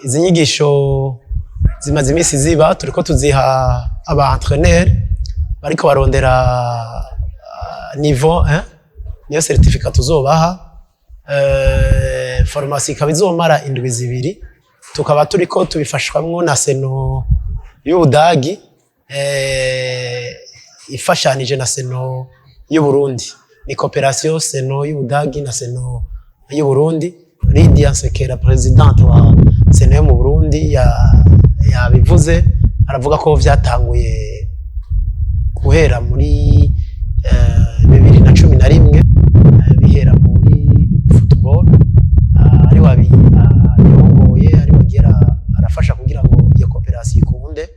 Izi nyigisho zimaze iminsi ziba, turiko tuziha aba entraîneur bariko barondera niveau, hein? Niyo certificat tuzobaha. Formation ikaba izomara indwi 2, tukaba turiko tubifashwamwo na CNO y'Ubudagi ifashanije na CNO y'Uburundi. Ni coopération CNO y'Ubudagi na CNO y'Uburundi. Lydia Nsekera, présidente wa CNO yo mu Burundi, yabivuze, aravuga ko vyatanguye guhera muri 2011, bihera muri football, ari wabirongoye, ari wagera arafasha kugira ngo iyo coopération ikunde.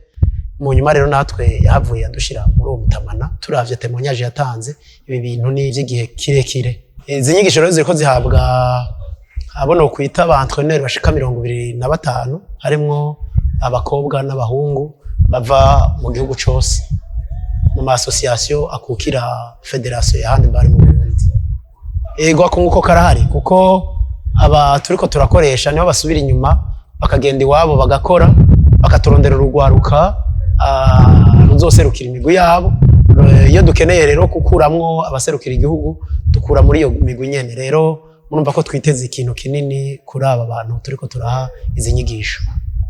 Mu nyuma rero natwe yahavuye adushira muri uwo mutamana. Turavye témoignage yatanze, ibi bintu ni ivy'igihe kirekire. Izi nyigisho rero ziriko zihabwa abo no kwita ba entraîneur bashika 25, harimwo abakobwa n'abahungu bava mu gihugu cose mu ma association akukira fédération ya handball mu Burundi. Ego, akunguko karahari, kuko aba turiko turakoresha niho basubira inyuma bakagenda iwabo bagakora, bakaturondera urugwaruka ruzoserukira imigwi yabo. Iyo dukeneye rero gukuramwo abaserukira igihugu, dukura muri iyo migwi nyene. Rero murumva ko twiteze ikintu kinini kuri aba bantu turiko turaha izi nyigisho.